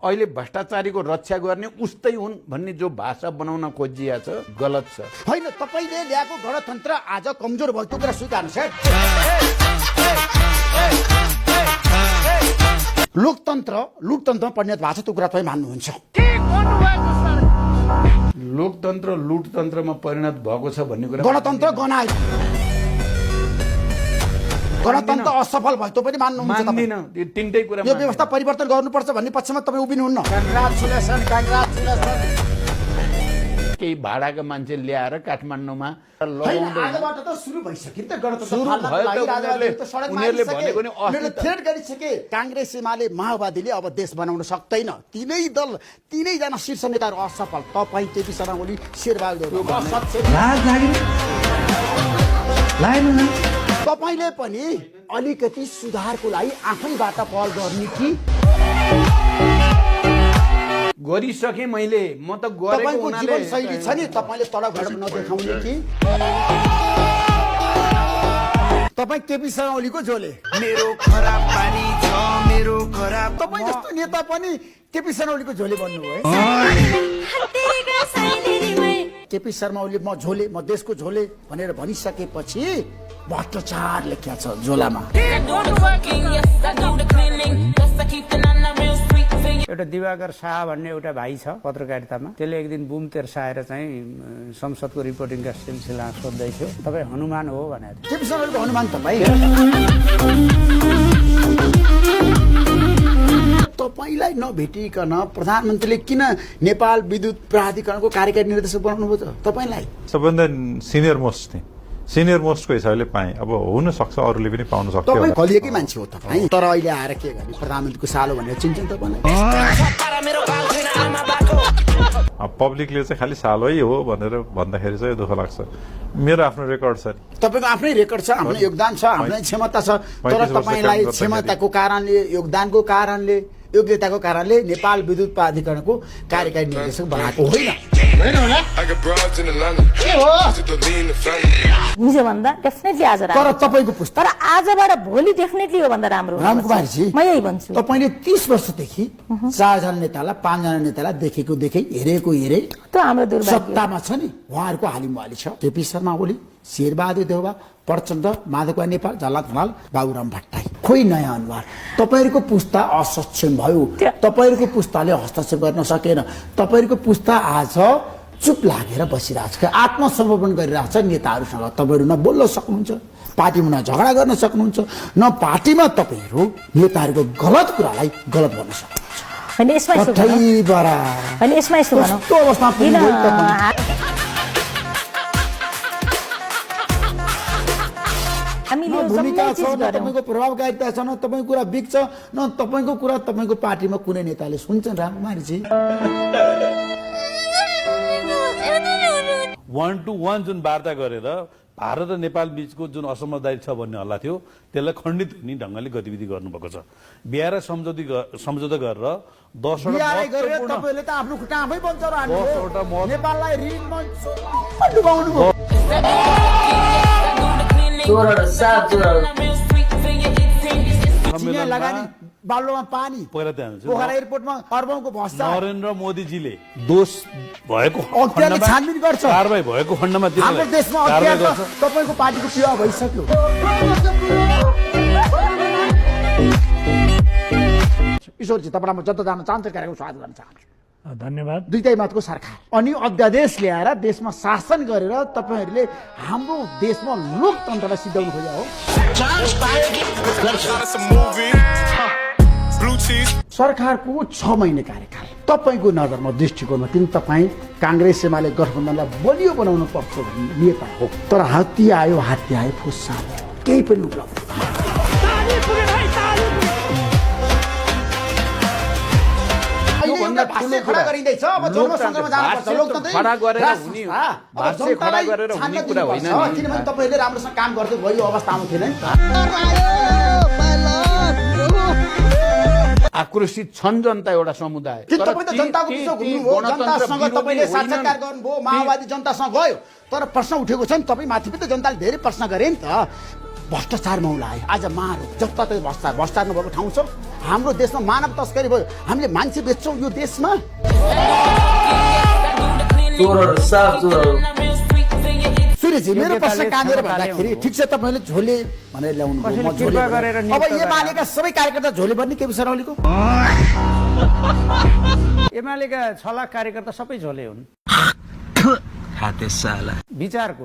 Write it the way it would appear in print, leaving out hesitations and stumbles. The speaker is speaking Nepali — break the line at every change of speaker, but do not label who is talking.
अहिले भ्रष्टाचारीको रक्षा गर्ने उस्तै हुन् भन्ने जो भाषा बनाउन खोजिया छ गलत छ।
होइन, तपाईँले ल्याएको गणतन्त्र आज कमजोर भयो, त्यो कुरा स्वीकार्नुहोस् है। लोकतन्त्रमा परिणत भएको छ, त्यो कुरा तपाईँ मान्नुहुन्छ?
लोकतन्त्र लुटतन्त्रमा परिणत भएको छ भन्ने कुरा
गणतन्त्र गनायो, गणतन्त्र असफल भयो, त्यो पनि मान्नुहुन्छ?
मान्दिन, यो तिनटै कुरा
यो व्यवस्था परिवर्तन गर्नुपर्छ भन्ने पक्षमा तपाईँ उभिनुहुन्न?
केही भाडाका मान्छे ल्याएर काठमाडौँमा
आजबाट त सुरु भइसक्यो नि त गणतन्त्र
सुरु
फाल्नको
भयो
लागि,
त उनीहरूले भनेको नि
उनीहरूले थ्रेट गरिसके। काङ्ग्रेस एमाले माओवादीले अब देश बनाउन सक्दैन, तिनै दल तिनैजना शीर्ष नेताहरू असफल। तपाईँ केपी शर्मा ओली, शेरबहादुर देउवा तपाईँले पनि अलिकति सुधारको लागि आफैबाट पहल गर्ने कि
गरिसके मैले, म त गरेको
तपाईँको
हुनाले
जीवनशैली छ नि, तपाईँले तडक भडक नदेखाउने कि तपाईँ केपी शर्मा ओलीको झोले?
मेरो खराब पानी छ, मेरो खराब।
तपाईँ जस्तो नेता पनि केपी शर्मा ओलीको झोले बन्नुभयो। केपी शर्मा ओली म झोले, म देशको झोले भनेर भनिसकेपछि भ्रष्टाचार लेख्या छ झोलामा।
एउटा दिवाकर शाह भन्ने एउटा भाइ छ पत्रकारितामा, त्यसले एक दिन बुम तेर्साएर चाहिँ संसदको रिपोर्टिङका सिलसिला सोध्दै थियो, तपाईँ हनुमान हो भनेर।
केपी शर्मा ओलीको हनुमान तपाईँ? तपाईँलाई नभेटिकन प्रधानमन्त्रीले किन नेपाल विद्युत प्राधिकरणको कार्यकारी निर्देशक बनाउनु भयो त तपाईँलाई?
सबभन्दा सिनियर मोस्ट थिएँ, सिनियर मोस्टको हिसाबले पाएँ। अब हुन सक्छ अरूले पनि पाउन सक्छ।
तपाईँ कलिएकै मान्छे हो तपाईँ, तर अहिले आएर के गर्ने प्रधानमन्त्रीको सालो भनेर चिन्छन् तपाईँलाई?
पब्लिकले चाहिँ खालि सालै हो भनेर भन्दाखेरि चाहिँ दुःख लाग्छ। मेरो आफ्नो रेकर्ड छ,
तपाईँको आफ्नै रेकर्ड छ, आफ्नो योगदान छ, आफ्नै क्षमता छ, तर तपाईँलाई क्षमताको कारणले, योगदानको कारणले, योग्यताको कारणले नेपाल विद्युत प्राधिकरणको कार्यकारी निर्देशक बनाएको होइन।
हिजोभन्दा डेफिनेटली आज राम्रो,
तर तपाईँको पुस्ता,
तर आजबाट भोलि डेफिनेटली हो भन्दा राम्रो।
रामकुमारजी,
म यही भन्छु,
तपाईँले 30 वर्षदेखि 4 जना नेतालाई, 5 जना नेतालाई देखेको हेरेको हेरे
त्यो हाम्रो दुर्भाग्य।
सत्तामा छ नि, उहाँहरूको हालिमुहाली छ। केपी शर्मा ओली, शेरबहादुर देउवा, प्रचण्ड, माधवकुमार नेपाल, झलनाथ खनाल, बाबुराम भट्टराई, खोइ नयाँ अनुहार। तपाईँहरूको पुस्ता असक्षम भयो, तपाईँहरूको पुस्ताले हस्तक्षेप गर्न सकेन, तपाईँहरूको पुस्ता आज चुप लागेर बसिरहेको छ, आत्मसमर्पण गरिरहेको छ नेताहरूसँग। तपाईँहरू न बोल्न सक्नुहुन्छ, पार्टीमा न झगडा गर्न सक्नुहुन्छ, न पार्टीमा तपाईँहरू नेताहरूको गलत कुरालाई गलत भन्न सक्नुहुन्छ।
होइन यसमा यसो भनौँ,
कस्तो अवस्थामा पुग्नुभयो तपाईँ?
हामीले
भूमिका
जम्मै
छ,
चिज
न
गर्यौँ।
तपाईँको प्रभावकारिता छ, न तपाईँको कुरा बिग्छ, न तपाईँको कुरा तपाईँको पार्टीमा कुनै नेताले सुन्छन्। रामकुमारजी,
1-to-1 जुन वार्ता गरेर भारत र नेपाल बीचको जुन असमझदारी छ भन्ने हल्ला थियो, त्यसलाई खण्डित हुने ढङ्गले गतिविधि गर्नुभएको छ। बिहार सम्झौता गरेर 10
तपाईँले त आफ्नो खुट्टा आफै बन्छ र नेपाललाई ऋणमा डुबाउनु भयो। लगानी बाल्लोमा पानी,
पहिला त्यहाँ
पोखरा एयरपोर्टमा अर्बौंको भ्रष्ट।
नरेन्द्र मोदीजीले दोष भएको
अख्तियारले छानबिन गर्छ,
कारबाही भएको खण्डमा
हाम्रो देशमा अख्तियार छ, तपाईँको पार्टीको सेवा भइसक्यो। ईश्वरजी, तपाईँलाई म जता जान चाहन्छु, कार्यक्रम स्वागत गर्न चाहन्छु।
धन्यवाद।
दुईटै मतको सरकार अनि अध्यादेश ल्याएर देशमा शासन गरेर तपाईँहरूले हाम्रो देशमा लोकतन्त्रलाई सिद्धाउनु खोज्या हो। सरकारको 6 महिने कार्यकाल तपाईँको नजरमा, दृष्टिकोणमा किन तपाईँ काङ्ग्रेस एमाले गठबन्धनलाई बलियो बनाउनु पर्छ भन्ने नेता हो, तर हात्ती आयो फुस्सा केही पनि उपलब्ध खडा गरिँदैछ। अब जनसङ्घमा जानुपर्छ, लोकतन्त्र
खडा गरेर हुने, भाष्य खडा गरेर हुने कुरा होइन नि।
किनभने तपाईँहरूले राम्रोसँग काम गर्दै भयो, यो अवस्था आउँथेन नि।
आक्रोशित छन् जनता, एउटा समुदाय।
तपाईँ त जनताको पिछो घुम्नुभयो, जनतासँग तपाईँले साक्षात्कार गर्नुभयो, माओवादी जनतासँग गयो, तर प्रश्न उठेको छ नि, तपाईँ माथि पनि त जनताले धेरै प्रश्न गरे नि त। भ्रष्टाचार मौला आयो आज मारो जताततै भ्रष्टाचार नभएको ठाउँ छ हाम्रो देशमा मानव तस्करी भयो हामीले मान्छे बेच्छौँ यो देशमा सूर्यजी मेरो प्रश्न कहाँनिर भन्दाखेरि ठिक छ तपाईँले झोले भनेर ल्याउनु भयो, म झोले
कृपा गरेर
भनेर। अब
नियुक्त
एमालेका सबै कार्यकर्ता झोले बन्ने केपी शर्मा ओलीको
एमालेका 6 लाख कार्यकर्ता सबै झोले हुन् विचारको